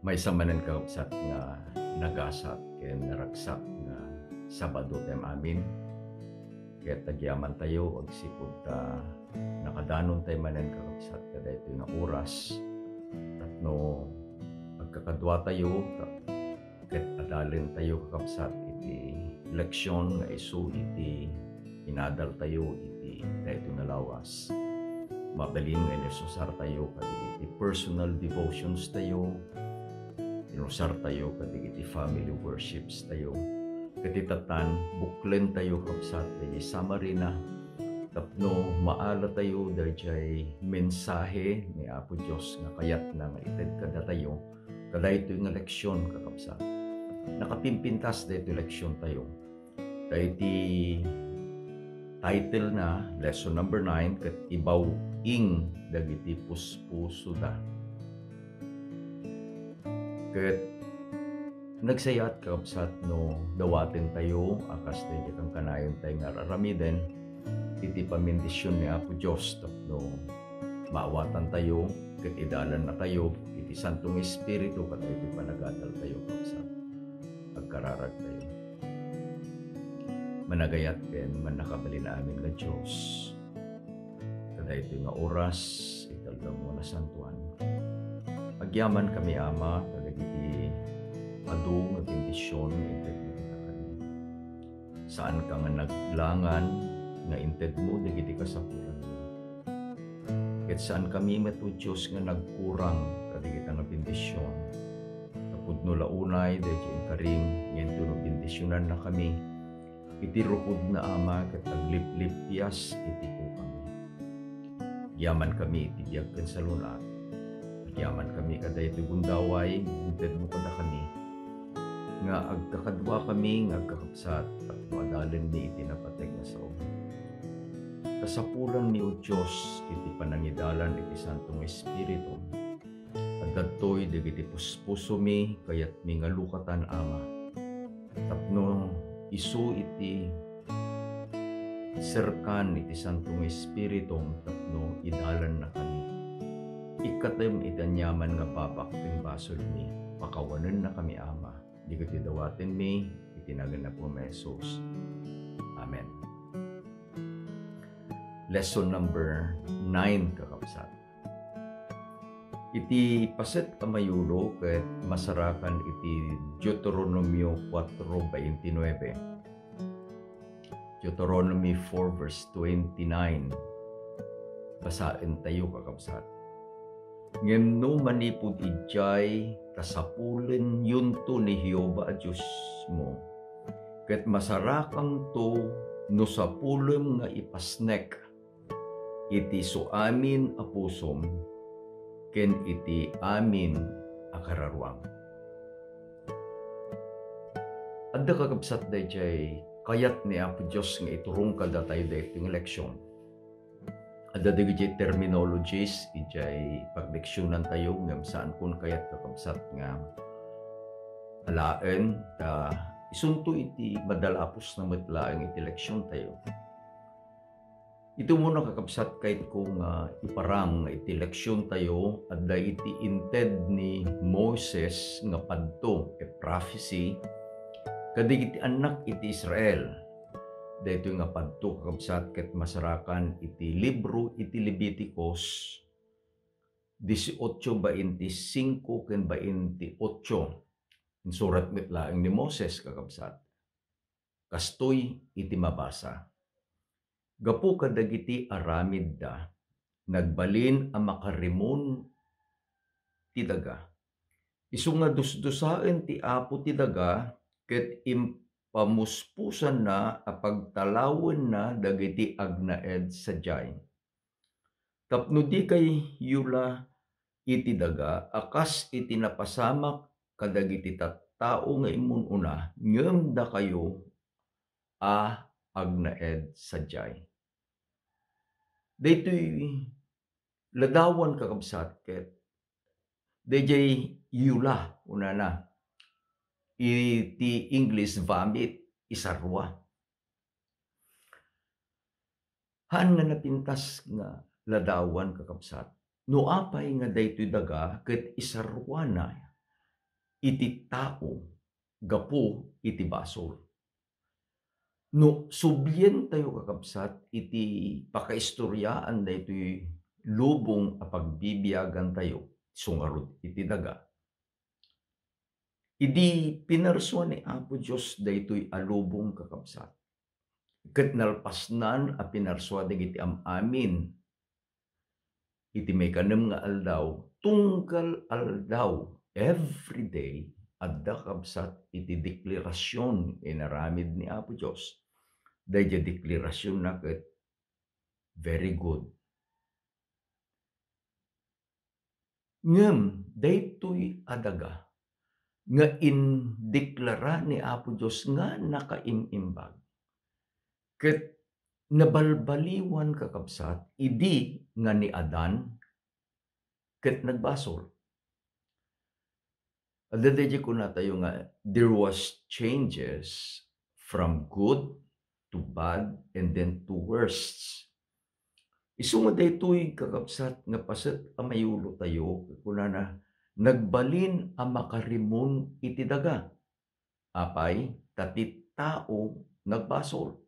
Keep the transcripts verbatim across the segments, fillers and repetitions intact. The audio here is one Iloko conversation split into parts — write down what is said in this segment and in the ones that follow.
Maysa manen, kakabsat, nga nagasat ken naragsak nga Sabado tayo amin. Ket agyamantayo agsipud ta nakadanontayo manen, kakabsat, kadaytoy nga oras tapno agkakaduatayo ta-, ket adalentayo, kakabsat, iti leksion nga isu iti inadaltayo iti daytoy nga lawas. Mabalin nga inusartayo kadagiti personal devotions tayo, inusartayo kadagiti family worships tayo. Ket ita tan, buklentayo, kabsat, daydi summary na tapno maalatayo daydiay mensahe ni Apo Dios nga kayatna nga ited kadatayo kadaytoy nga leksion, kakabsat. Nakapimpintas daytoy leksion tayo. Ta iti title na, lesson number nine, ket ibaw-ing dagiti puspusoda. Ket nagsayat, kakabsat, no dawaten tayo a kas daydi kankanayon tayo nga aramiden iti pamendisyon ni Apo Dios tapno maawatan tayo ket idalan na tayo iti Santo nga Espiritu kadaytoy panagadal tayo, kabsat. Agkararag tayo. Managayat ken mannakabalin amin nga Dios, kadaytoy nga oras, iti aldaw mo nasantuan. Agyaman kami, Ama, kadagiti adu nga bendision nga inted mo kadakami. Saan ka nga naglangan nga inted mo dagiti kasapulan. Ket saan kami met, O Dios, nga nagkurang kadagita nga bendision. Tapudno la unay daydi inkarim, ngem no bendisionan na kami, iti rukod na, Ama, ket agliplippias iti kukami. Agyaman kami iti biag ken salun-at. Agyaman kami kadaytoy gundaway nga inted mo kadakami, nga agkakadua kami nga agkakabsat tapno adalenmi iti napateg nga sao. Kasapulanmi, O Dios, iti panangidalan iti Santo nga Espiritu. Adda daytoy dagiti puspusomi, kayatmi nga lukatan, Ama, tapno isu iti serkan iti Santo nga Espiritum tapno idalanna kami. Ikkatem iti aniaman nga babak ken basolmi. Pakawanenna kami, Ama. Dagitoy dawatenmi iti nagan ni Apo Jesus. Amen. Lesson number nine, kakabsat. Iti paset a mayulo ket masarakan iti Deuteronomio kuatro veintinuebe. Deuteronomy four verse twenty-nine. Basaentayo, kakabsat. Ngem no manipud idiay, kasapulenyonto ni Jehovah a Diosmo, ket masarakangto no sapulem nga ipasnek iti suamin a pusom ken iti amin a kararuam. Adda, kakabsat, daydiay kayat ni Apo Dios nga iturong kadatayo daytoy nga leksion. Adda dagiti terminologies idiay pagleksionantayo, ngem saankon kayat, kakabsat, nga alaen ta isunto iti madalapos na met laeng iti leksiontayo. Iti umuna, kakabsat, kayatko nga iparang nga iti leksiontayo adda iti inted ni Moises nga padto, a prophecy, kadagiti annak iti Israel. Daytoy nga padto, kakabsat, ket masarakan iti libro iti Leviticus dieciocho veinticinco ken veintiocho. Insurat met laeng ni Moses, kakabsat. Kastoy iti mabasa. Gapu kadagiti aramidda, nagbalin a makarimon ti daga. Isu nga dusdusaen ti Apo ti daga ket impamuspusanna a pagtalawenna dagiti agnaed sadiay. Tapno dikayyo la iti daga a kas iti napasamak kadagiti tattao nga immun-una, ngem dakayo a agnaed sadiay. Daytoy ladawan, kakabsat, ket daydiay yula, kunana. Iti English, vomit, isarua. Haan nga napintas nga ladawan, kakabsat. No apay nga daytoy daga ket isarruana, iti tao gapu iti basol. No sublientayo, kakabsat, iti pakaistoriaan daytoy lubong a pagbibiagantayo, isu ngarud iti daga. Idi pinarsua ni Apo Dios daytoy a lubong, kakabsat, ket nalpasnan a pinarsua dagiti am-amin iti maikanem nga aldaw, tunggal aldaw, every day, adda, kabsat, iti deklarasyon nga inaramid ni Apo Dios. Daydiay deklarasyon na ket very good. Ngem daytoy a daga nga indeklara ni Apo Dios nga nakaim-imbag, ket nabalbaliwan, kakabsat, idi nga ni Adan ket nagbasol. Adda daydiay kunatayo nga there was changes from good to bad and then to worse. Isu nga daytoy, kakabsat, nga paset a mayulotayo, kunana, nagbalin a makarimun iti daga. Apay? Ta ti tao nagbasol.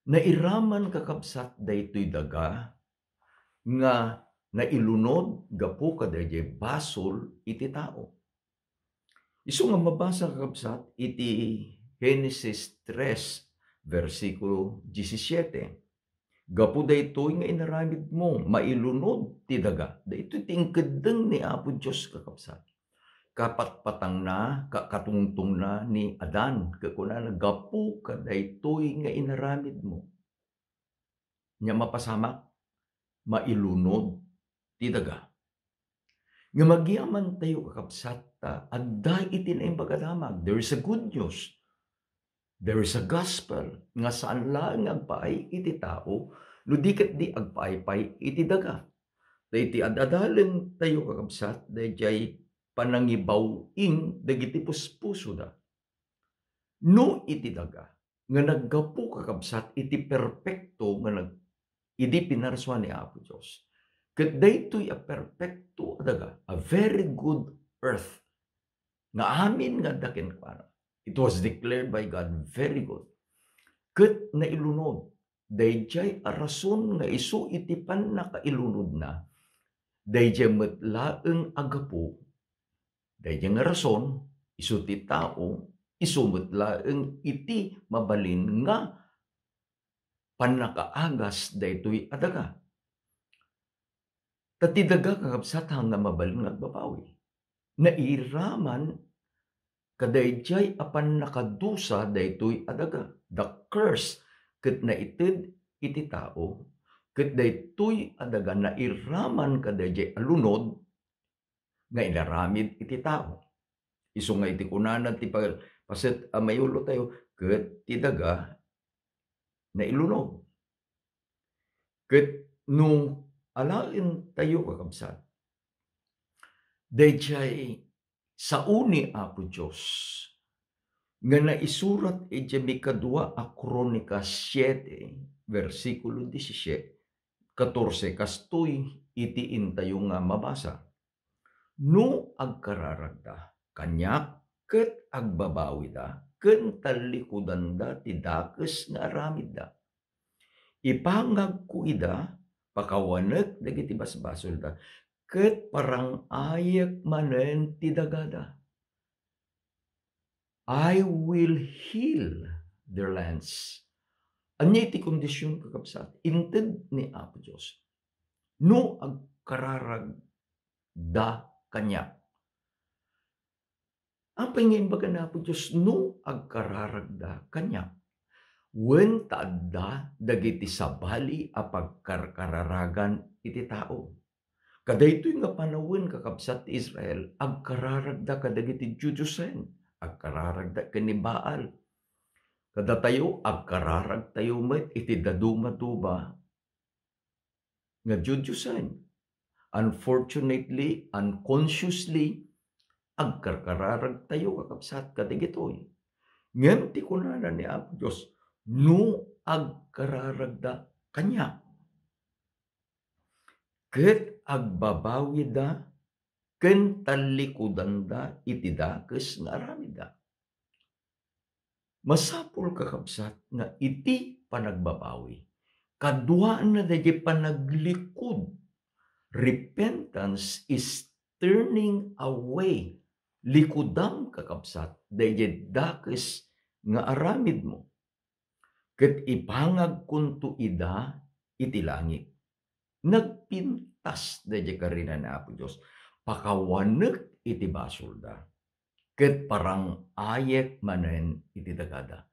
Nairaman, kakabsat, daytoy daga nga nailunod gapu kadaydiay basol iti tao. Isu nga mabasa, kakabsat, iti Genesis tres, bersikulo disisiete. Gapu daytoy nga inaramidmo, mailunod ti daga. Daytoy ti inkeddeng ni Apo Dios, kakabsat. Kapatpatangna, ka-, katungtongna ni Adan, ket kunana, gapu kadaytoy nga inaramidmo. Nya mapasamak, mailunod ti daga. Ngem agyamantayo, kakabsat, ta adda iti Naimbag a Damag. There is a good news. There is a gospel nga saan laeng nga agpaay iti tao, no di ket di agpaaypay iti daga. Ta iti ad-adalentayo, kakabsat, daydiay panangibaw-ing dagiti puspusoda. No iti daga nga naggapu, kakabsat, iti perpekto nga nag-, idi pinarsua ni Apo Dios. Ket daytoy a perpekto a daga, a very good earth, nga amin nga adda kenkuana. It was declared by God very good. Ket nailunod, daydiay a rason nga isu iti pannakailunodna, daydiay met laeng a gapu, daydiay nga rason, isu ti tao, isu met laeng iti mabalin nga pannakaagas daytoy a daga. Ta ti daga, kakabsat, haan nga mabalin nga agbabawi. Nairaman kadaydiay a pannakadusa daytoy a daga. The curse ket naited iti tao, ket daytoy a daga nairaman kadaydiay a lunod nga inaramid iti tao. Isu nga iti kunana ti pa-, paset a mayulotayo, ket ti daga nailunod. Ket no alaentayo, kakabsat, daydiay sao ni Apo Dios nga naisurat idiay mikadua a Kronika siete, bersikulo disisiete, katorse, kastoy iti intayo nga mabasa. No agkararagda kaniak ket agbabawida ken tallikudanda ti dakes nga aramidda, ipangagko ida, pakawanek dagiti basbasolda, ket parang-ayek manen ti dagada. I will heal their lands. Ania iti kondisyon, kakabsat? Inted ni Apo Dios. No agkararagda kaniak. Apay nga imbaga ni Apo Dios, no agkararagda kaniak? Wen ta adda dagiti sabali a pagkarkararagan iti tao. Kadaytoy nga panawen, kakabsat, ti Israel, agkararagda kadagiti diodiosen, agkararagda ken ni Baal. Kadatayo, agkararagtayo met iti dadumaduba nga diodiosen. Unfortunately, unconsciously, agkarkararagtayo, kakabsat, kadagitoy. Ngem ti kunana ni Apo Dios, no agkararagda kaniak, ket agbabawida ken tallikudanda iti dakes nga aramidda. Masapul, kakabsat, nga iti panagbabawi, kaduaanna daydiay panaglikod. Repentance is turning away. Likudam, kakabsat, daydiay dakes nga aramidmo. Ket ipangagkonto ida iti langit. Nagpintas daydiay karina ni Apo Dios. Pakawanek iti basolda. Ket parang-ayek manen iti dagada.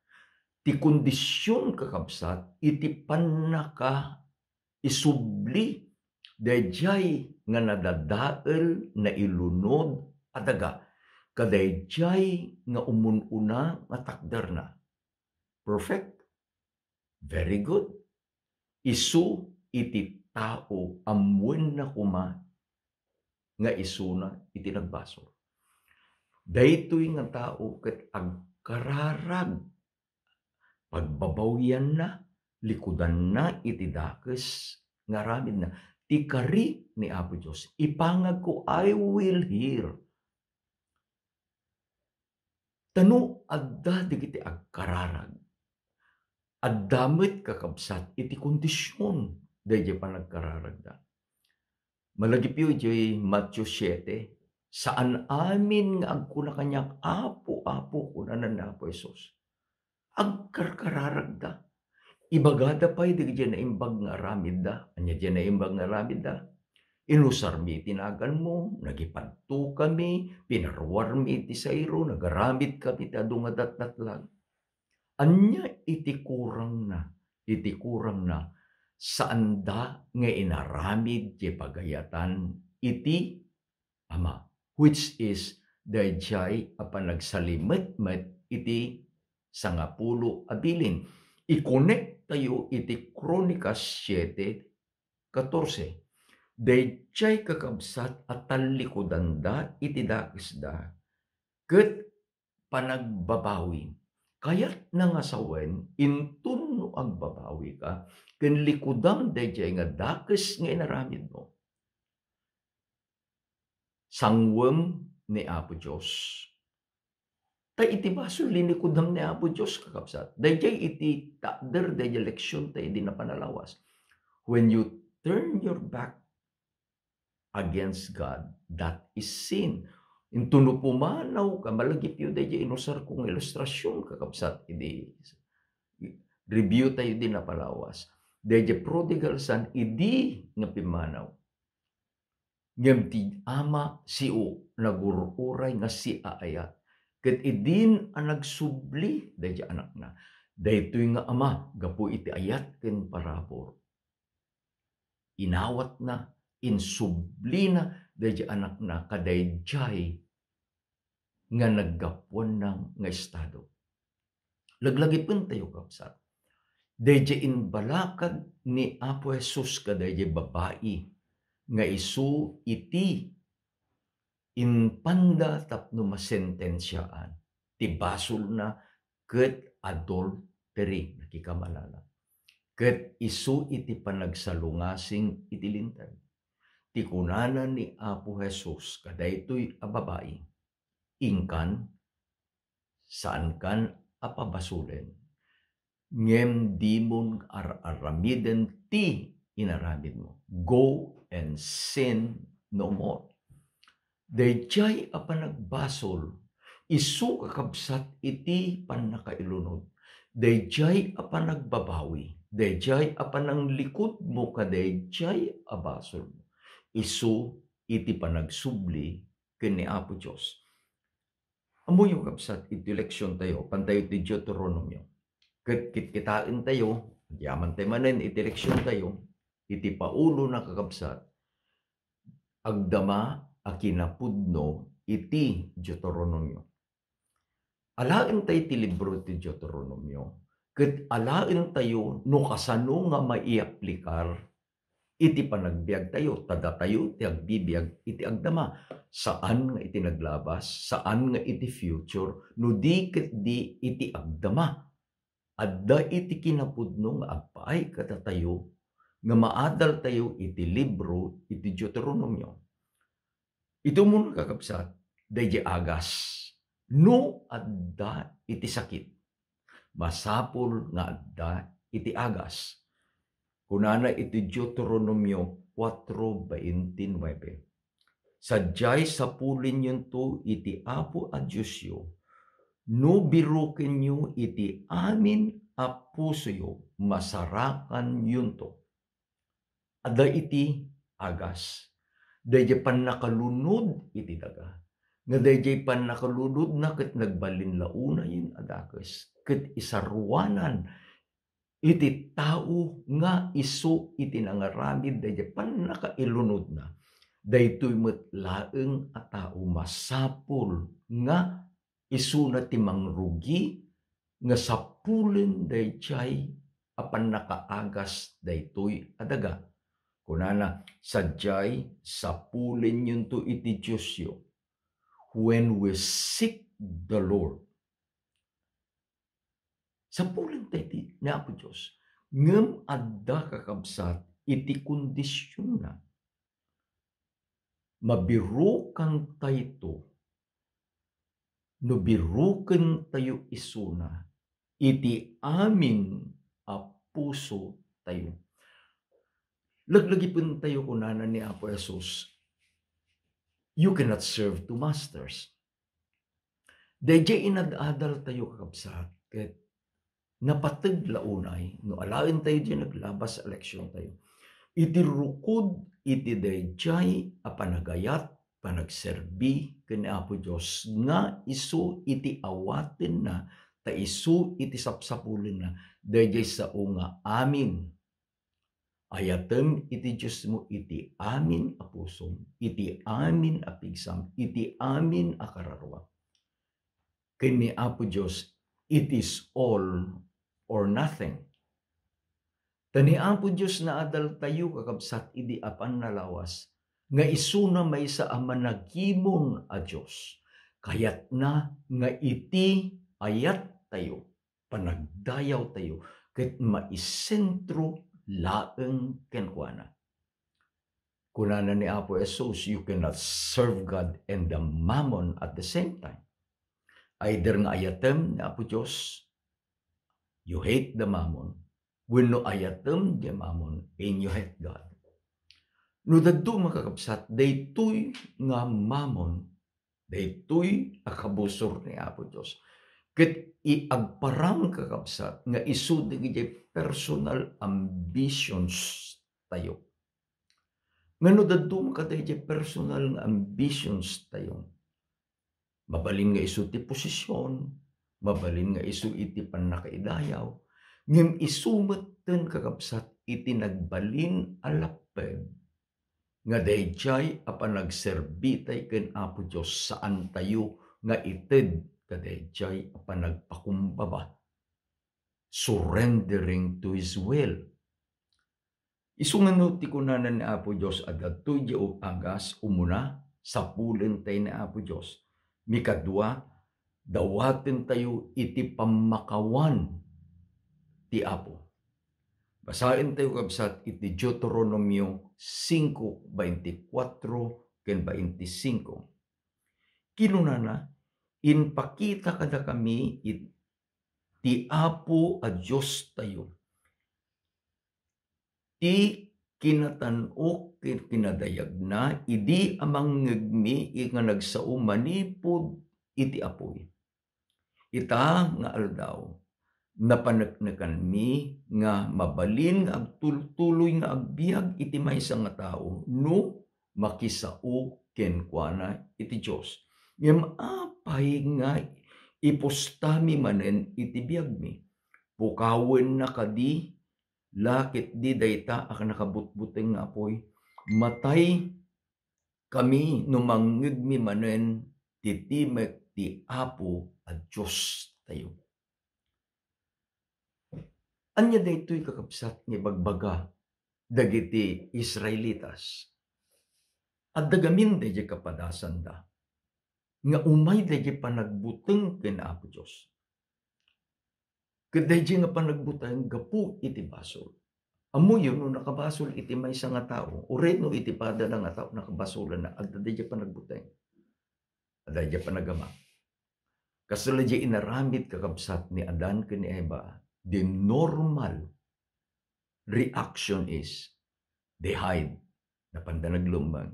Ti kondision, kakabsat, iti pannakaisubli daydiay nga nadadael, nailunod a daga, kadaydiay nga umun-una nga takderna. Perfect? Very good. Isu iti tao, ammoenna koma nga isuna iti nagbasol. Daytoy nga tao ket agkararag, pagbabawianna, likudanna iti dakes nga aramidna. Ti kari ni Apo Dios, ipangagko, I will hear. Ta no adda dagiti agkararag, adda met, kakabsat, iti kondision daydiay panagkararagda. Malagipyo idiay Mateo siete, saan amin nga agkuna kaniak, "Apo, Apo," kunana ni Apo Jesus. Agkarkararagda. Ibagada pay dagiti naimbag nga aramidda. Ania diay naimbag nga aramidda? Inusarmi ti naganmo, nagipadtokami, pinaruarmi iti sayro, nagaramidkami ti adu nga datdatlag. Ania iti kurangna? Iti kurangna, saanda nga inaramid ti pagayatan iti Ama, which is daydiay a panagsalimetmet iti sangapulo a bilin. Ikonektayo iti Kronikas siete katorse. Daydiay, kakabsat, a tallikudanda iti dakesda ket panagbabawi. Kayatna nga sawen, inton no agbabawika ken likudam daydiay nga dakes nga inaramidmo, sangwem ni Apo Dios. Ta iti basol, linikudam ni Apo Dios, kakabsat. Daydiay iti takder, daydiay leksionta idi napan a lawas. When you turn your back against God, that is sin. Inton no pumanawka, malagipyo daydiay inusarko nga ilustrasion, kakabsat, idi review tayo idi napan a lawas. Daydiay prodigal son, idi nga pimmanaw. Ngem ti ama, sio, nagur-uray nga siaayat. Ket idin a nagsubli daydiay anakna, daytoy nga ama, gapu iti ayat ken parabur, inawatna, insublina daydiay anakna kadaydiay nga naggapuanna nga estado. Laglagipentayo, kabsat, daydiay imbalakad ni Apo Jesus kadaydiay babai nga isu iti impanda tapno masentensiaan ti basolna ket adultery, nakikamalala. Ket isu iti panagsalungasing iti Linteg. Ti kunana ni Apo Jesus kadaytoy a babai, "Inkan, saankan a pabasolen, ngem dimon ar-aramiden ti inaramidmo. Go and sin no more." Daydiay a panagbasol, isu, kakabsat, iti pannakailunod. Daydiay a panagbabawi, daydiay a pananglikudmo kadaydiay a basolmo, isu iti panagsubli ken ni Apo Dios. Ammoyo, kabsat, iti leksiontayo, pantayo ti Deuteronomio. Ket kitkitaentayo, agyamantayo manen iti leksiontayo, iti paulona, kakabsat, agdama a kinapudno iti Deuteronomio. Alaentayo ti libro ti Deuteronomio, ket alaentayo no kasano nga maiaplikar iti panagbiagtayo, ta datayo ti agbibiag iti agdama, saan nga iti naglabas, saan nga iti future, no di ket di iti agdama. Adda iti kinapudno nga agpaay kadatayo nga maadaltayo iti libro iti Deuteronomio. Iti umuna, kakabsat, daydi agas. No adda iti sakit, masapul nga adda iti agas. Kunana iti Deuteronomio kuatro bente nuebe, "Sadiay sapulenyonto iti Apo a Diosyo, no birukenyo iti amin a pusoyo, masarakanyonto." Adda iti agas. Daydi pannakalunod iti daga. Nga daydi pannakalunodna ket nagbalin la unayen a dakes. Ket isaruanan iti tao nga isu iti nangaramid daydi pannakailunodna. Daytoy met laeng a tao masapul nga isuna ti mangrugi nga sapulen daydiay a pannakaagas daytoy a daga. Kunana, "Sadiay sapulenyonto iti Diosyo." When we seek the Lord, sapulen tayo ti, ni Apo Dios. Ngem adda, kakabsat, iti kondisionna. Mabirukantayto no birukentayo isuna iti amin a pusotayo. Laglagipentayo, kunana ni Apo Jesus, "You cannot serve two masters." Daydiay inad-adaltayo, kakabsat, ket napateg la unay, no alaentayo diay naglabas a leksiontayo. Iti rukod iti daydiay a panagayat, panagserbi ken ni Apo Dios nga isu iti awatenna, ta isu iti sapsapulenna, daydiay sao nga amin. Ayatem iti Diosmo iti amin a pusom, iti amin a pigsam, iti amin a kararuam. Ken ni Apo Dios, it is all or nothing. Ta ni Apo Dios naadaltayo, kakabsat, idi a pannalawas, nga isuna maysa a managimon a Dios. Kayatna nga iti ayattayo, panagdayawtayo, ket maisentro laeng kenkuana. Kunana ni Apo Jesus, "You cannot serve God and the mammon at the same time." Either nga ayatem ni Apo Dios, you hate the mammon, wenno ayatem the mammon and you hate God. No dadduma, kakabsat, daytoy nga mammon, daytoy a kabusor ni Apo Dios. Ket i-, agparang, kakabsat, nga isu dagiti personal ambitions tayo. Nga no dadduma kadagiti personal nga ambitions tayo, mabalin nga isu ti posisyon, mabalin nga isu iti pannakaidayaw, ngem isu metten, kakabsat, iti nagbalin a lapped nga daydiay a panagserbitay ken Apo Dios, saantayo nga ited kadaydiay a panagpakumbaba, surrendering to His will. Isu nga no ti kunana ni Apo Dios a daytoy diay agas, umuna, sapulentayo ni Apo Dios. Mikadua, dawatentayo iti pammakawan ti Apo. Basaentayo, kabsat, iti Deuteronomio singko, baintikwatro ken baintisingko. Kinunana, "Impakita kadakami it-, ti Apo a Diostayo, ti kinatan-ok ken kinadayagna, idi a mangngegmi nga nagsao manipud iti apuy. Ita nga aldaw, napaneknekanmi nga mabalin nga agtultuloy nga agbiag iti maysa nga tao no makisao kenkuana iti Dios. Ngem apay nga ipustami manen iti biagmi? Pukawenna kadi la ketdi dayta a nakabutbuteng nga apuy? Matay kami no mangngegmi manen ti timek ti Apo a Diostayo." Ania daytoy, kakabsat, nga ibagbaga dagiti Israelitas? Adda gamin daydiay kapadasanda nga umay daydiay panagbuteng ken Apo Dios. Ket daydiay nga panagbuteng gapu iti basol. Ammoyo no nakabasol iti maysa nga tao, uray no iti padana nga tao nakabasolanna, adda daydiay panagbuteng. Adda daydiay panagama. Kasla daydiay inaramid, kakabsat, ni Adan ken ni Eva, the normal reaction is they hide. Napanda naglummeng.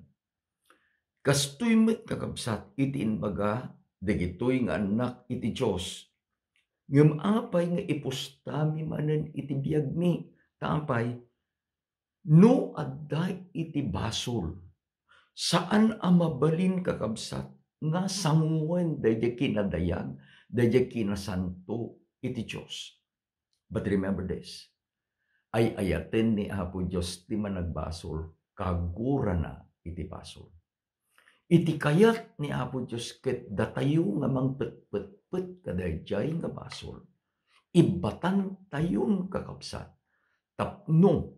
Kastoy met, kakabsat, iti imbaga dagitoy nga annak iti Dios. Ngem apay nga ipustami manen iti biagmi? Ta apay? No adda iti basol, saan a mabalin, kakabsat, nga sangoen daydiay kinadayag, daydiay kinasanto iti Dios. But remember this, ay-ayaten ni Apo Dios ti managbasol, kagurana iti basol. Iti kayat ni Apo Dios ket datayo nga mangpetpetpet kadaydiay nga basol, ibbatantayon, kakabsat, tapno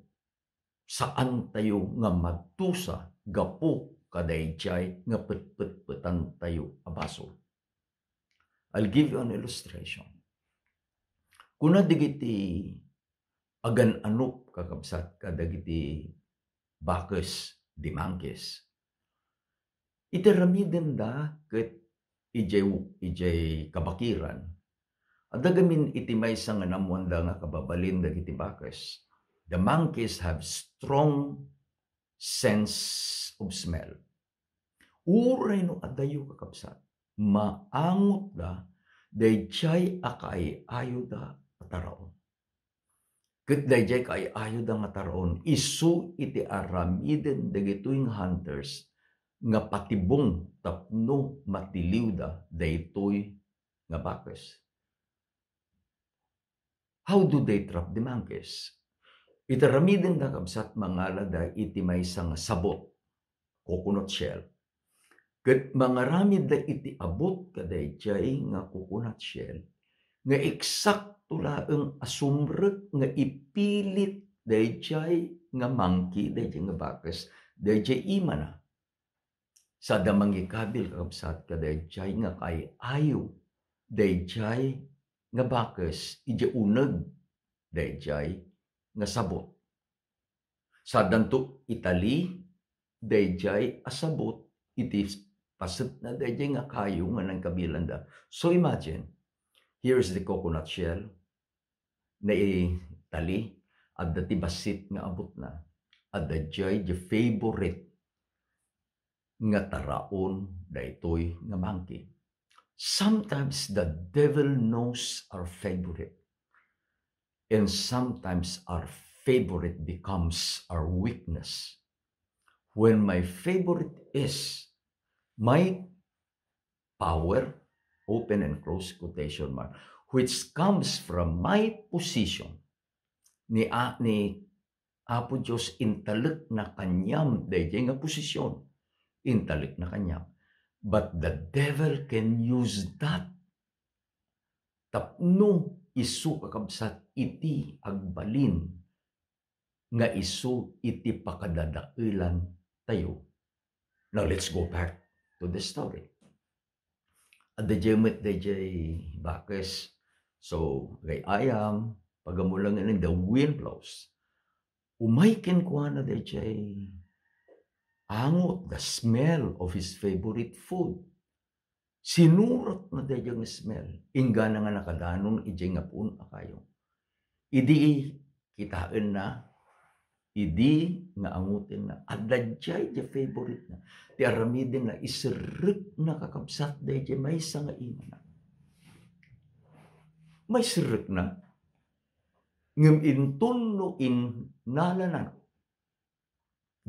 saantayo nga madusa gapu kadaydiay nga petpetpetantayo a basol. I'll give you an illustration. Kuna dagiti agan-anop, kakabsat, kadagiti bakes, the monkeys. Iti aramidenda ket idiay, idiay kabakiran, adda gamin iti maysa nga naammoanda nga kababalin dagiti bakes. The monkeys have strong sense of smell. Uray no adayo, kakabsat, maangotda daydiay a kaay-ayoda a taraon. Ket daydiay kaay-ayoda nga taraon, isu iti aramiden dagitoy nga hunters nga patibong tapno matiliwda daytoy nga bakes. How do they trap the monkeys? Iti aramidenda, kabsat, mangalada iti maysa nga sabot, coconut shell. Ket mangaramidda iti abut kadaydiay nga coconut shell nga eksakto laeng a sumrek nga ipilit daydiay nga monkey, daydiay nga bakes, daydiay imana. Sada mangikabil, kakabsat, kadaydiay nga kaay-ayo daydiay nga bakes idiay uneg daydiay nga sabot. Sadanto itali daydiay a sabot iti pasetna daydiay nga kayo nga nangkabilanda. So imagine, here's the coconut shell, naitali, adda ti bassit nga abutna, adda diay the favorite nga taraon daytoy nga monkey. Sometimes the devil knows our favorite. And sometimes our favorite becomes our weakness. When my favorite is my power, open and close quotation mark, which comes from my position, ni, a-, ni Apo Dios intalekna kaniam daydiay nga posisyon. Intalekna kaniam. But the devil can use that tapno isu, kakabsat, iti agbalin nga isu iti pakadadaelantayo. Now, let's go back to the story. Adda diay met daydiay bakes. So, gay-ayam, pagamulangen, the wind blows. Umay kenkuana daydiay angot, the smell of his favorite food. Sinuratna daydiay nga smell. Inggana nga nakadanon idiay nga puon a kayo. Idi kitaenna, idi nga angotenna, adda diay diay favorite na. Ti aramidenna, iserrekna, kakabsat, daydiay maysa nga imana. Maiserrekna, ngem inton no innalanan,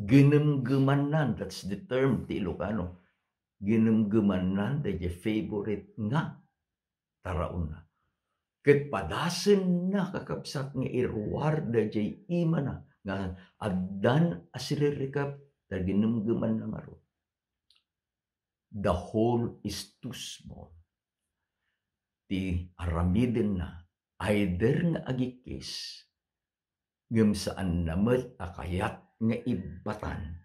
ginemgemannan, that's the term ti Ilocano, ginemgemannan daydiay favorite nga taraonna. Ket padasenna, kakabsat, nga iruar daydiay imana nga addan a siririkep ta ginemgemanna ngarud. The hole is too small. Ti aramidenna, either nga agikis, ngem saanna met a kayat nga ibbatan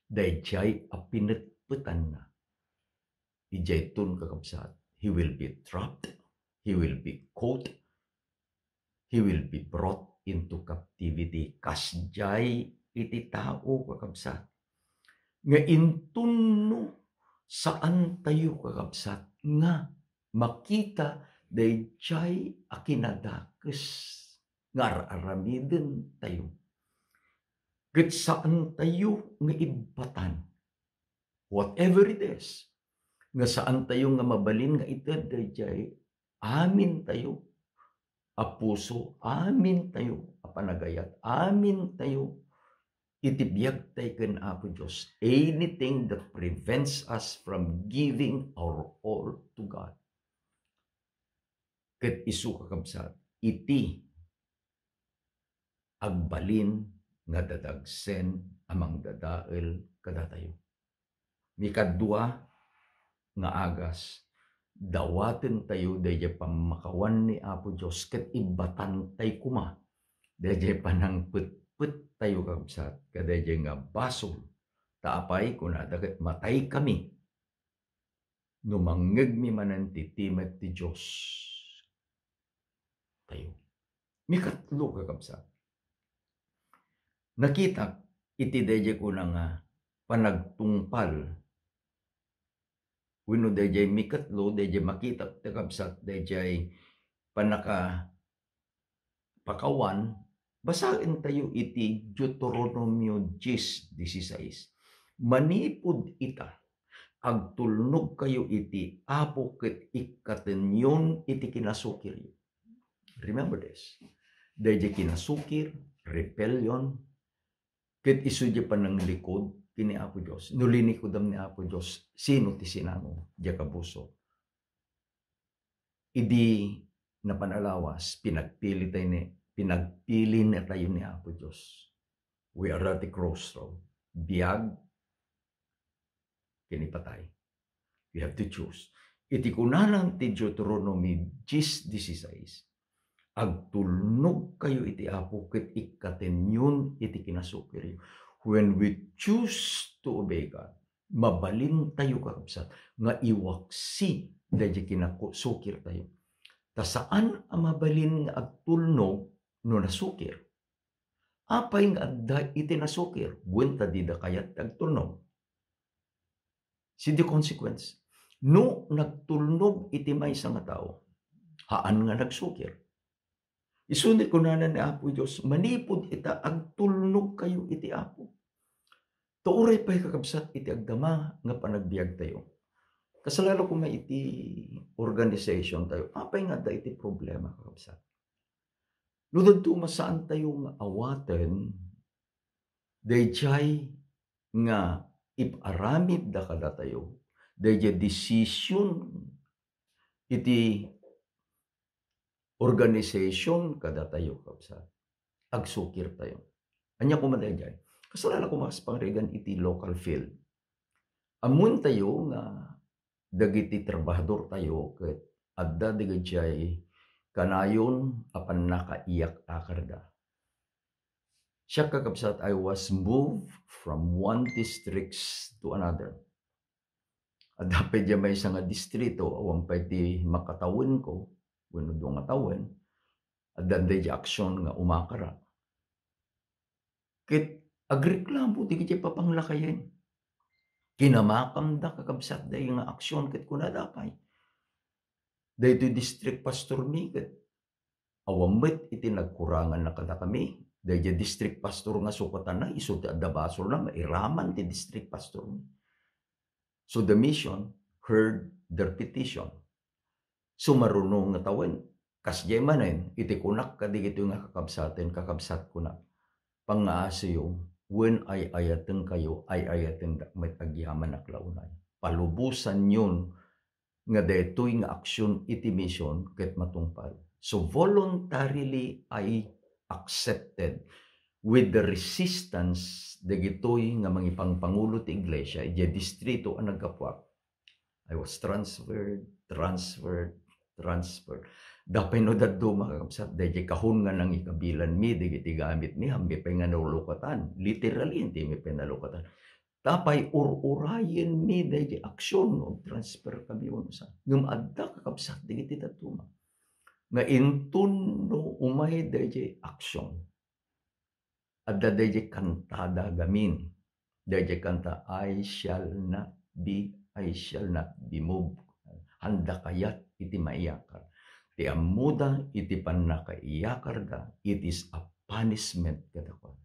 daydiay a pinetpetanna. Idiayton, kakabsat, he will be trapped, he will be caught, he will be brought into captivity. Kasdiay iti tao, kakabsat, nga inton no saantayo, kakabsat, nga makita daydiay a kinadakes nga ar-aramidentayo. Ket saantayo nga ibbatan, whatever it is, nga saantayo nga mabalin nga ited daydiay amintayo a puso, amintayo a panagayat, amintayo iti biagtay ken Apo Dios. Anything that prevents us from giving our all to God. Ket isu, kakabsat, iti agbalin nga dadagsen a mangdadael kadatayo. Mikadua nga agas, dawatentayo daydiay pammakawan ni Apo Dios ket ibbatantay koma daydiay panangpetpettayo, kakabsat, kadaydiay nga basol. Ta apay, kunada ket, mataykami no mangngegmi manen ti timek ti Dios tayo. Mikatlo, kakabsat, nakitak iti daydiay kuna nga panagtungpal wenno daydiay mikatlo, daydiay makitak, kakabsat, daydiay pannaka pakawan, basaentayo iti Deuteronomio diez dieciséis. Manipud ita, agtulnogkayo iti Apo ket ikkatenyon iti kinasukiryo. Remember this. Daydiay kinasukir, rebellion, ket isu diay pananglikod ken ni Apo Dios. No linikudam ni Apo Dios, sino ti sinango? Diak a buso. Idi napan a lawas, pinagpili tayo ni, pinagpili na tayo ni Apo Dios. We are at the crossroad. Biag, ken ipatay. We have to choose. Iti kunana ti Deuteronomy diez dieciséis, agtulnogkayo iti Apo ket ikkatenyon iti kinasukiryo. When we choose to obey God, mabalintayo, kakabsat, nga iwaksi daydiay kinasukirtayo. Ta saan a mabalin nga agtulnog no nasukir. Apay nga adda iti nasukir? Wen ta dida kayat ti agtulnog. See the consequence. No nagtulnog iti maysa nga tao, haan nga nagsukir. Isu ni kunana ni Apo Dios, manipud ita, agtulnogkayo iti Apo. Ta uray pay, kakabsat, iti agdama nga panagbiagtayo. Kasla la koma iti organization tayo. Apay nga adda iti problema, kakabsat? No dadduma, saantayo nga awaten daydiay nga ip-aramidda kadatayo, daydiay decision iti organization kadatayo, kabsat, agsukirtayo. Ania koma daydiay? Kasla la koma kas pangrigan iti local field. Ammoentayo nga dagiti trabahadortayo ket adda dagiti kanayon a pannakaiyak-akarda. Siak, kakabsat, I was moved from one districts to another. Adda pay diay maysa nga distrito, awan pay ti makatawenko, wenno dua nga tawen, adda daydiay aksyon nga umakara. Ket agreklamo dagiti papanglakayen. Kinamakamda, kakabsat, daydiay nga aksyon ket kunada pay, daytoy district pastor mi ket awan met iti nagkuranganna kadakami. Daydiay district pastor nga sukatanna, isu ti adda basolna, mairaman ti district pastor mi. So the mission heard their petition. Sumaruno nga tawen. Kasdiay manen, iti kunak kadagitoy nga kakabsaten, kakabsat, kunak, pangngaasiyo, wen ay-ayatenkayo, ay-ayatendak met agyamanak la unay. Palubosanyon nga daytoy nga aksyon iti mission ket matungpal. So voluntarily I accepted with the resistance dagitoy nga mangipangpangulo ti iglesia idiay distrito a naggapuak. I was transferred, transferred, transferred. Adda pay no dadduma, kakabsat, daydiay kahon nga nangikabilanmi dagiti gamitmi, haanmi pay nga nalukatan. Literally, haanmi pay nalukatan. Ta pay ur-urayenmi daydiay aksyon no agtransferkami wenno saan. Ngem adda, kakabsat, dagiti dadduma. nga inton no umay dayjay action, adda dayjay kantada gamin. Dayjay kanta, "I shall not be, I shall not be moved." Haanda kayat iti maiyakar. Ti ammoda iti pannakaiyakarda, it is a punishment kadakuada.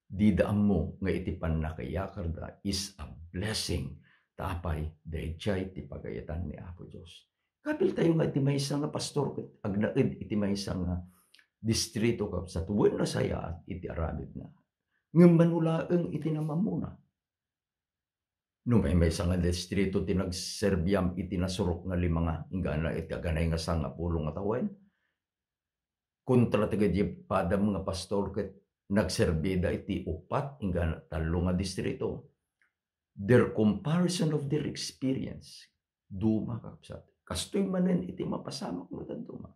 Dida ammo nga iti pannakaiyakarda is a blessing. Ta apay, dayjay ti pagayatan ni Apo Dios. Kabiltayo nga iti maysa nga pastor ket agnaed iti maysa nga distrito, kabsat, wenno sayaat iti aramidna. Ngem mano laeng iti namammuna. No maymaysa nga distrito ti nagserbiam iti nasurok nga lima nga, inggana iti aganay nga sangapulo nga tawen, kontra dagiti padam nga pastor ket nagserbida iti upat, inggana tallo nga distrito. Their comparison of their experience, duma, kabsat. Kastoy manen iti mapasamak no dadduma.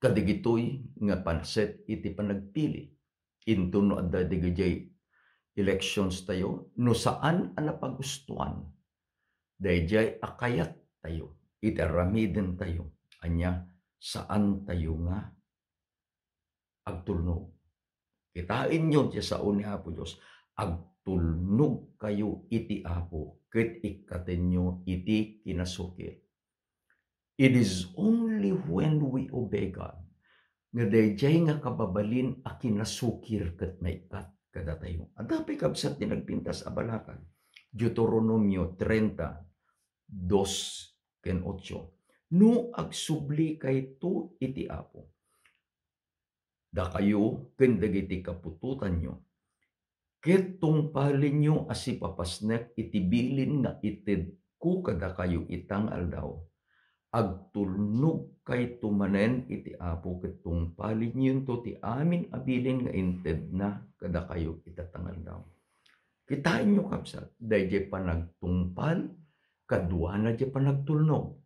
Kadigitoy nga panset iti panagpili. Inton no adda dagijay elections tayo, no saan a napagustuan dayjay a kayat tayo iti aramiden tayo, ania, saan tayo nga agtulnog. Kitaenyo ti sao ni Apo Dios, agtulnog kayo iti Apo ket ikkatenyo iti kinasukir. It is only when we obey God nga dayjay nga kababalin a kinasukir ket maikkat kadatayo. Adda pay, kabsat, ti nagpintas a balakag. Deuteronomio treinta, dos ken ocho. No agsubli kayto iti Apo, dakayo ken dagiti kaputotanyo, ket tungpalenyo a sipapasnek iti bilin nga itedko kadakayo ita nga aldaw. Agtulnog kayto manen iti Apo ket tungpalennonto ti amin a bilin nga intedna kadakayo ita nga aldaw. Kitaenyo, kabsat, dayjay panagtungpal, kaduana jay panagtulnog.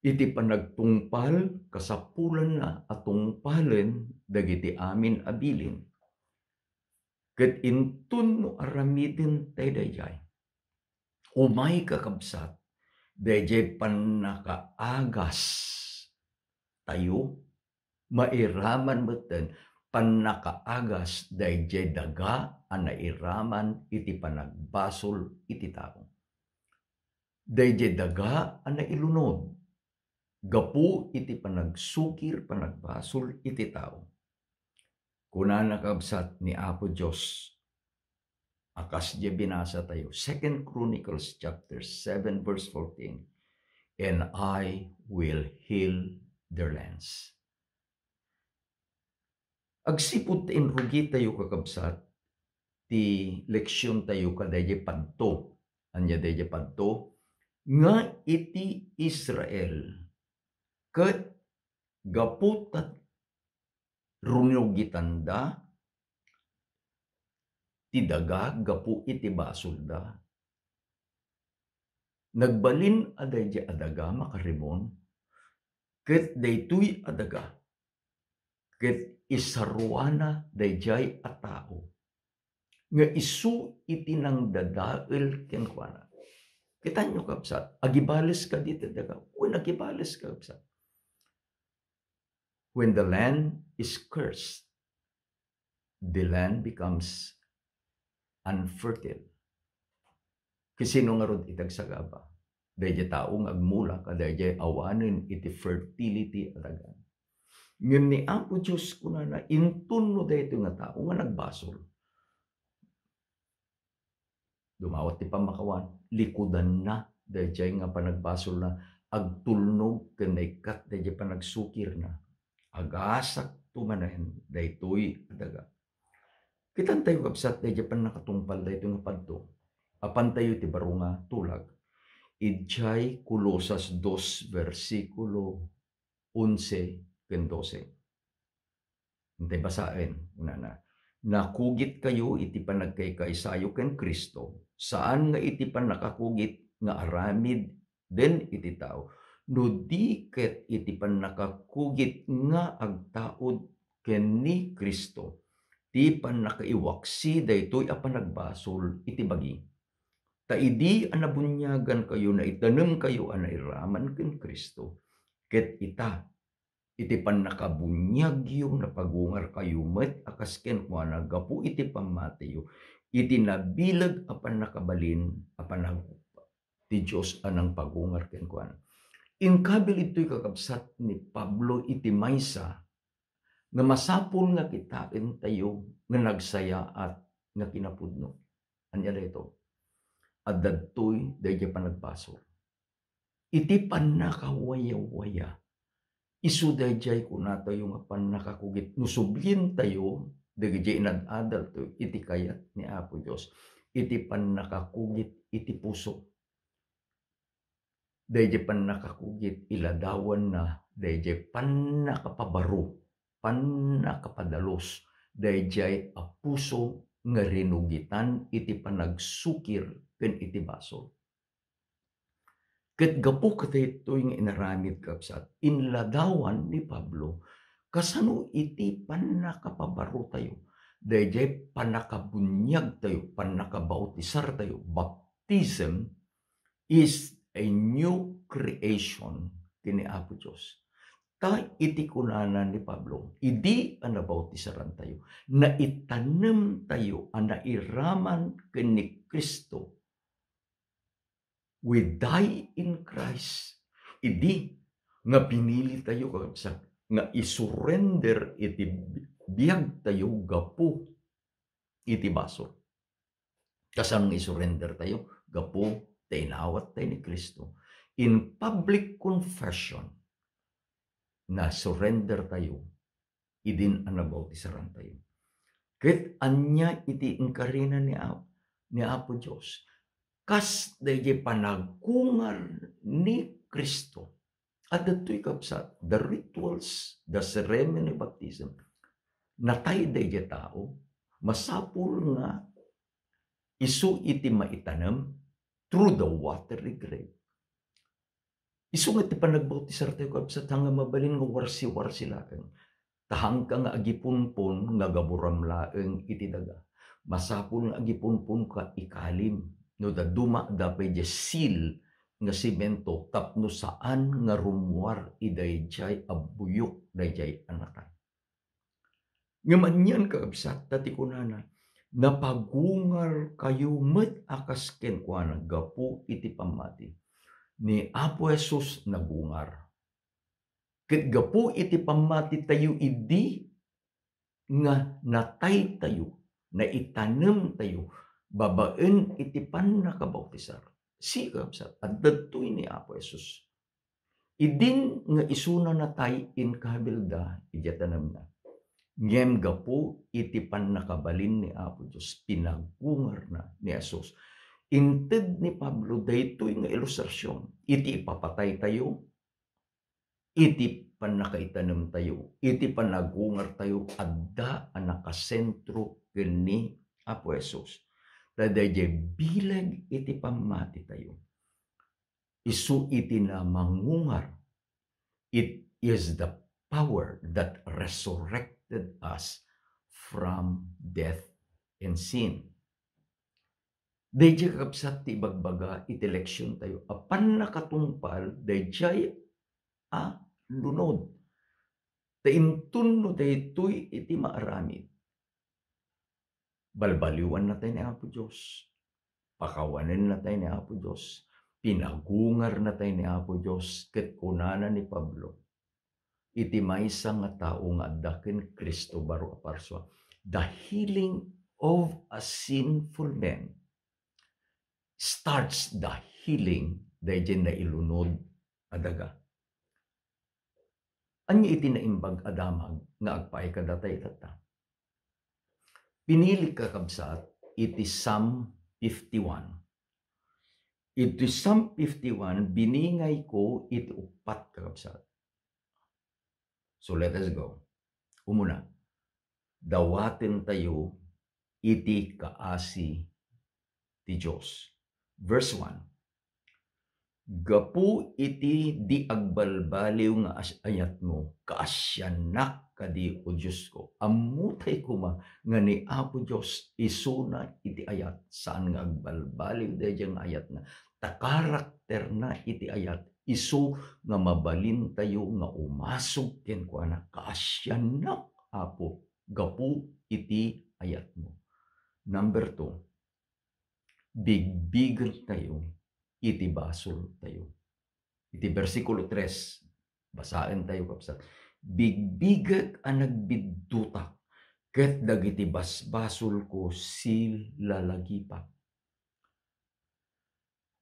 Iti panagtungpal, kasapulanna a tungpalen dagiti amin a bilin. Ket inton no aramiden tay dayjay, umay, kakabsat, dayjay pannakaagas tayo, mairaman metten pannakaagas dayjay daga a nairaman iti panagbasol iti tao. Dayjay daga a nailunod gapu iti panagsukir, panagbasol iti tao. Kunana, kabsat, ni Apo Dios a kas diay binasa tayo, Second Chronicles chapter seven, verse fourteen, "And I will heal their lands." Agsipud ta inrugitayo, kakabsat, ti leksiontayo kadayjay padto. Ania dayjay padto? Nga iti Israel, ket gapu ta runugitanda ti daga gapu iti basolda, nagbalin a dayjay a daga makarimon, ket daytoy a daga ket isaruana dayjay a tao nga isu iti nangdadael kenkuana. Kitaenyo, kabsat, agibales kadi ti daga? Wen, agibales, kabsat. When the land is cursed, the land becomes unfertile. Ket sino ngarud iti agsagaba? Dayjay tao nga agmula kadayjay awanen iti fertility a daga. Ngem ni Apo Dios kunana, inton no daytoy nga tao nga nagbasol, dumawat ti pammakawan, likudanna dayjay nga panagbasolna, agtulnog ken naikkat dayjay panagsukirna. Agasakto manen daytoy a daga. Kitantayo, kabsat, dayjay pannakatungpal daytoy nga padto. Apantayo iti baro nga tulag. Idiay Colosas dos, bersikulo onse ken dose. Intay basaen, kunana, "Nakugitkayo iti panagkaykaysayo ken Cristo, saan nga iti pannakakugit nga aramid den iti tao, no di ket iti pannakakugit nga agtaud ken ni Cristo, ti pannakaiwaksi daytoy a panagbasol iti bagi." Ta idi a nabuniagankayo, naitanemkayo a nairaman ken Cristo, Ket ita, iti pannakabuniagyo, napagungarkayo met a kas kenkuana gapu iti pammatiyo, iti nabileg a pannakabalin a panag-, ti Dios a nangpagungar kenkuana. Inkabil ditoy, kakabsat, ni Pablo iti maysa nga masapul nga kitaentayo nga nagsayaat nga kinapudno. Ania daytoy? Adda ditoy daydiay panagbasol. Iti pannakawayawaya, isu daydiay kunatayo nga pannakakugit no sublientayo dagiti inad-adaltayo iti kayat ni Apo Dios, iti pannakakugit iti puso. Daydiay pannakakugit, iladawanna daydiay pannakapabaro, pannakapadalus, daydiay a puso nga rinugitan iti panagsukir ken iti basol. Ket gapu kadaytoy nga inaramid, kabsat, inladawan ni Pablo kasano iti pannakapabarotayo, daydiay pannakabuniagtayo, pannakabautisartayo, baptism is a new creation ken ni Apo Dios. Ta iti kunana ni Pablo, idi a nabautisarantayo, naitanemtayo a nairaman ken ni Cristo. We die in Christ. Idi nga pinilitayo, kakabsat, nga isurrender iti biagtayo gapu iti basol. Kasano nga isurrendertayo? Gapu ta inawattayo ni Cristo. In public confession, nasurrendertayo idin a nabautisarantayo. Ket ania iti inkarina ni A-, ni Apo Dios? Kas daydiay panagungar ni Cristo. Adda daytoy, kabsat, the rituals, the ceremony of baptism. Natay daydiay tao, masapul nga isu iti maitanem through the watery grave. Isu nga ti panagbautisartayo, kabsat, nga mabalin nga warsi-warsi laeng. Ta haanka nga agipunpon nga gaburam laeng iti daga. Masapul nga agipunponka ikalim no dadduma adda pay diay seal nga semento tapno saan nga rummuar idaydiay a buyok daydiay a natay. Ngem anian, kakabsat, ta ti kunana, "Napagungarkayo met a kas kenkuana gapu iti pammati." Ni Apo Jesus nagungar. Ket gapu iti pammatitayo idi nga nataytayo, naitanemtayo babaen iti pannakabautisar. Sika, kabsat, adda daytoy ni Apo Jesus. Idin nga isuna natay, inkabilda idiay tanemna. Ngem gapu iti pannakabalin ni Apo Dios, pinagungarna ni Jesus. Inted ni Pablo daytoy nga ilustrasion iti ipapataytayo, iti pannakaitanemtayo, iti panagungartayo, adda a nakasentro ken ni Apo Jesus. Ta daydiay bileg iti pammatitayo. Isu iti namangungar. It is the power that resurrected us from death and sin. Daydiay, kakabsat, ti ibagbaga iti leksiontayo a pannakatungpal daydiay a lunod. Ta inton no daytoy iti maaramid, balbaliwannatay ni Apo Dios. Pakawanennatay ni Apo Dios. Pinagungarnatay ni Apo Dios. Ket kunana ni Pablo, iti maysa nga tao nga adda ken Cristo baro a parsua, the healing of a sinful man starts the healing daydiay nailunod a daga. Ania iti naimbag a damag nga agpaay kadatayo tatta? Pinili, kakabsat, iti Psalm fifty-one. Iti Psalm fifty-one, biningayko iti uppat, kakabsat. So let us go. Umuna, dawatentayo iti kaasi ti Dios. Verse one, "Gapu iti di agbalbaliw nga as-, ayatmo, kaasiannak kadi, O Diosko." Ammotay koma nga ni Apo Dios isuna iti ayat, saan nga agbalbaliw daydiay nga ayatna. Ta karakterna iti ayat, Isu nga mabalintayo nga umasog kenkuana, "Kaasiannak, Apo, gapu iti ayatmo." Number two, bigbigentayo iti basoltayo. Iti bersikulo tres, basaentayo, kabsat, "Bigbigek a nagbiddutak, ket dagiti basbasolko silalagipak."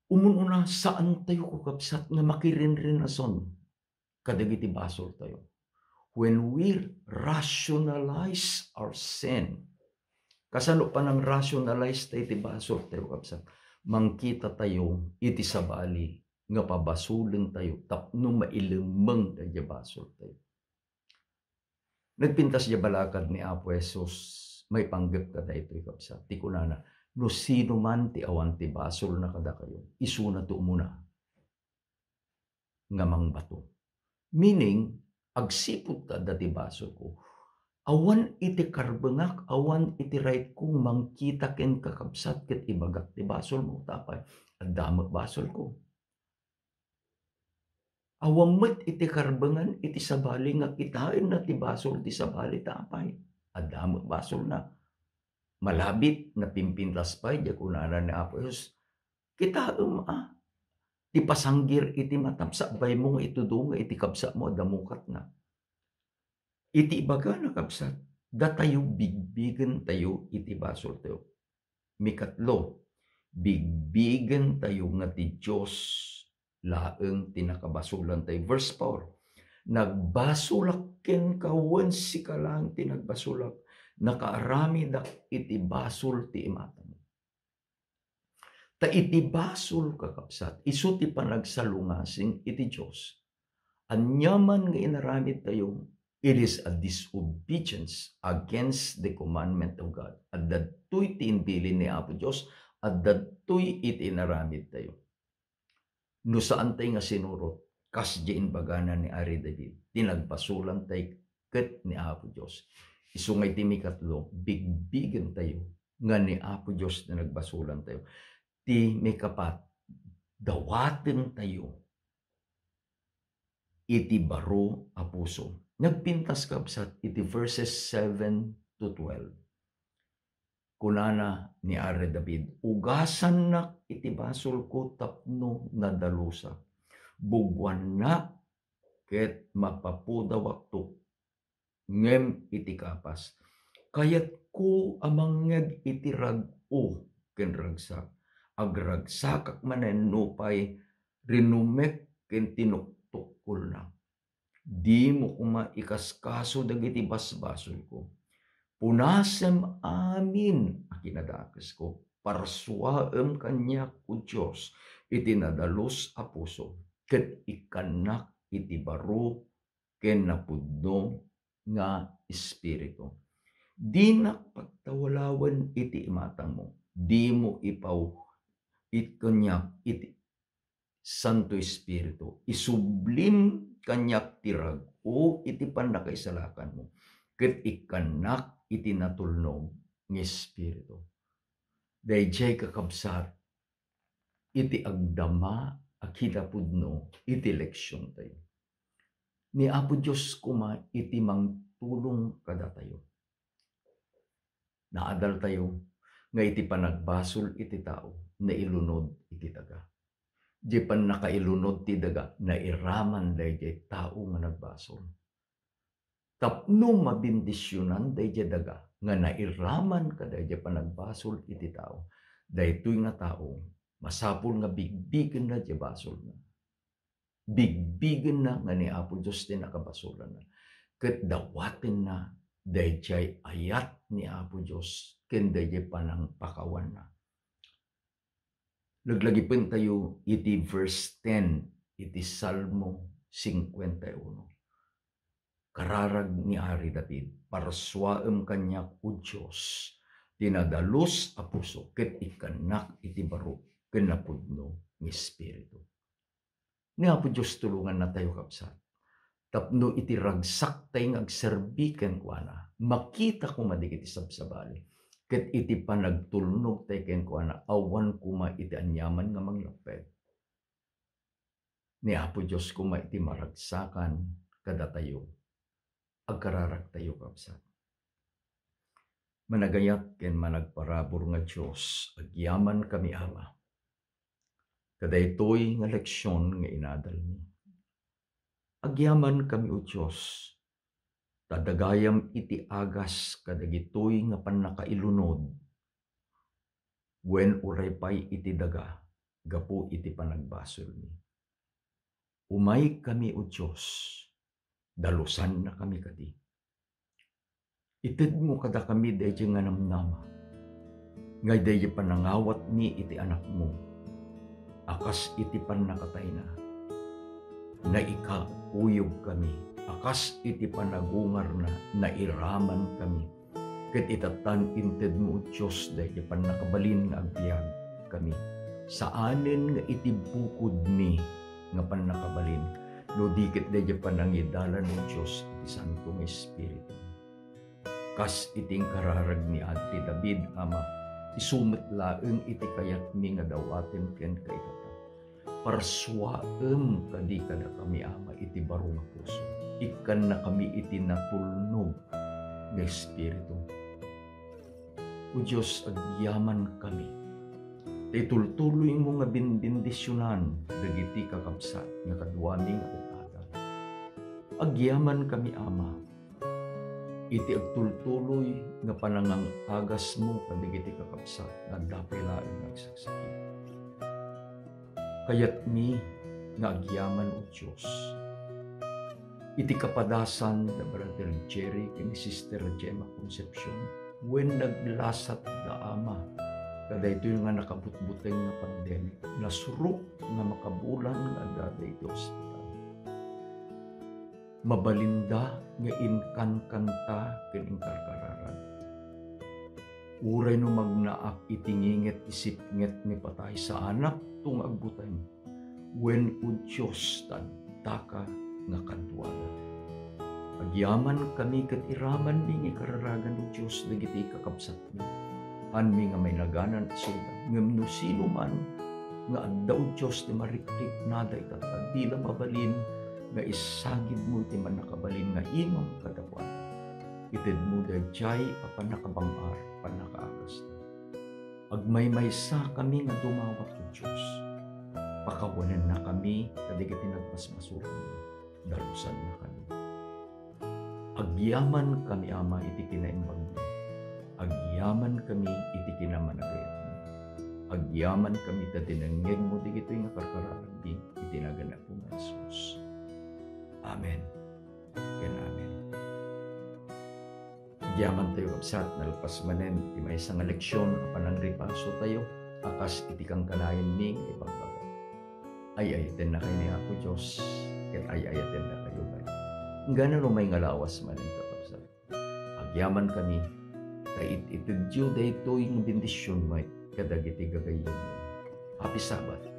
Umun-una, saantayo, kakabsat, nga makirinrinason kadagiti basoltayo. When we rationalize our sin, kasano panang-rationalize tayo iti basoltayo, kabsat? Mangkitatayo iti sabali nga pabasolentayo tapno mailemmeng daydiay basoltayo. Nagpintas diay balakad ni Apo Jesus maipanggep kadaytoy, kabsat. Ti kunana, "No sino man ti awan ti basolna kadakayo, isuna ti umuna nga mangbato." Meaning, agsipud ta adda ti basolko, awan iti karbengak, awan iti rightko mangkita ken kakabsat ket ibagak ti basolmo, ta apay? Adda met basolko. Awan met iti karbengan iti sabali nga kitaenna ti basol ti sabali, ta apay? Adda met basolna. Malabit, napimpintas pay, diay kunana ni Apo Jesus, "Kitaem a, ti pasanggir iti matam, sakbaymo nga itudo nga iti kabsatmo adda mukatna." Iti ibagana, kabsat, datayo bigbigentayo iti basoltayo. Mikatlo, bigbigentayo nga ti Dios laeng ti nakabasolantayo. Verse four, "Nagbasolak kenka wen sika laeng ti nagbasolak, nakaaramidak iti basol ti imatangmo." Ta iti basol, kakabsat, isu ti panagsalungasing iti Dios. Aniaman nga inaramidtayo, it is a disobedience against the commandment of God. Adda datoy ti imbilin ni Apo Dios, adda datoy iti inaramidtayo. No saantay nga sinurot, kas diay imbagana ni Ari David, ti nagbasolantay ket ni Apo Dios. Isu nga iti mikatlo, bigbigentayo nga ni Apo Dios ti nagbasolantayo. Ti mikapat, dawatentayo iti baro a puso. Nagpintas, kabsat, iti verses seven to twelve. Kunana ni Ari David, "Ugasannak iti basolko tapno nadalusak. Bugoannak ket mapapudawakto, ngem iti kapas. Kayatko a mangngeg iti rag-o ken ragsak. Agragsakak manen nupay rinumek ken tinuktukkolnak. Dimo koma ikaskaso dagiti basbasolko. Punasem amin a kinadakesko. Parsuaem kaniak, O Dios, iti nadalus a puso, ket ikkannak iti baro ken napudno nga espiritu. Dinak pagtawalawen iti imatangmo. Dimo ipaw-, it kaniak iti Santo Espiritu. Isublim kaniak ti rag-o iti pannakaisalakanmo, ket ikkannak iti natulnog nga espiritu." Daydiay, kakabsat, iti agdama a kinapudno iti leksiontayo. Ni Apo Dios koma iti mangtulong kadatayo. Naadaltayo nga iti panagbasol iti tao, nailunod iti daga. Diay pannakailunod ti daga, nairaman daydiay tao nga nagbasol. Tapno mabendisionan daydiay daga nga nairaman kadaydiay panagbasol iti tao, daytoy nga tao, masapul nga bigbigenna diay basolna. Bigbigenna nga ni Apo Dios ti nakabasolanna, ket dawatenna daydiay ayat ni Apo Dios ken daydiay panangpakawanna. Laglagipentayo iti verse ten iti Salmo cincuenta y uno. Kararag ni Ari David, "Parsuaem kaniak, O Dios, ti nadalus a puso, ket ikkannak iti baro ken napudno nga espiritu." Ni Apo Dios tulongannatayo, kabsat, tapno iti ragsaktay nga agserbi kenkuana, makita koma dagiti sabsabali, ket iti panagtulnogtay kenkuana, awan koma iti aniaman nga manglapped. ni Apo Dios koma iti maragsakan kadatayo. Agkararagtayo, kabsat. Managayat ken managparabur nga Dios, agyamankami, Ama, kadaytoy nga leksion nga inadalmi. Agyamankami, O Dios, ta dagayam iti agas kadagitoy nga pannakailunod, wen uray pay iti daga gapu iti panagbasolmi. Umaykami, O Dios, dalusannakami kadi. Itedmo kadakami daydiay nga namnama, nga daydiay panangawatmi iti Anakmo a kas iti pannakatayna, naikakuyogkami a kas iti panagungarna, nairamankami. Ket ita tan intedmo, O Dios, daydiay pannakabalin nga agbiagkami. Saanen nga iti bukodmi nga pannakabalin, no di ket daydiay panangidalan, O Dios, iti Santo nga Espiritu. Kas iti inkararag ni Adri David, Ama, isu met laeng iti kayatmi nga dawatem kenka itata. Parsuaem kadi kadakami, Ama, iti baro nga puso. Ikkannakami iti natulnog nga espiritu. O Dios, agyamankami. Ta itultuloymo nga binbendisionan dagiti kakabsat nga kaduami nga ad-adal. Agyamankami, Ama, iti agtultuloy nga panangang-agasmo kadagiti kakabsat nga adda pay laeng nga agsaksakit. Kayatmi nga agyaman, O Dios, iti kapadasan da Brother Jerry ken ni Sister Gemma Concepcion, wen naglasat da, Ama, kadaytoy nga nakabutbuteng nga pandemic. Nasurok nga makabulan nga addada iti ospital. Mabalinda nga inkankanta ken inkarkararag. Uray no magnaak iti nginget ti sipnget nga ipatay, saanakto nga agbuteng. Wen, O Dios, ta addaka nga kaduada. Agyamankami ket iramanmi nga ikararagan, O Dios, dagiti kakabsatmi. Hanmi nga mainaganaan isuda, ngem no sino man nga adda, O Dios, ti marikriknada ita, ta di la mabalin nga isagidmo iti mannakabalin nga imam kadakuada. Itedmo daydiay a pannakabang-ar, pannakaagasta. Agmaymaysakami nga dumawat, O Dios. Pakawanennakami kadagiti nagbasbasolmi. Dalusannakami. Agyamankami, Ama, iti kinaimbagmi. Agyamankami iti kinamanagayatmi. Agyamankami ta dinengngegmo dagitoy nga karkararagmi iti nagan ni Apo nga Jesus. Amen ken amen. Agyamantayo, kabsat, nalpas manen ti maysa nga leksion a panangripasotayo a kas iti kankanayanmi nga ibagbaga. Ay-ayatennakayo ni Apo Dios, ket ay-ayatennakayo met. Inggana no umay nga lawas manen, kakabsat, agyamankami, ta it-itedyo daytoy nga bendision met kadagiti gagayyemyo. Happy Sabbath.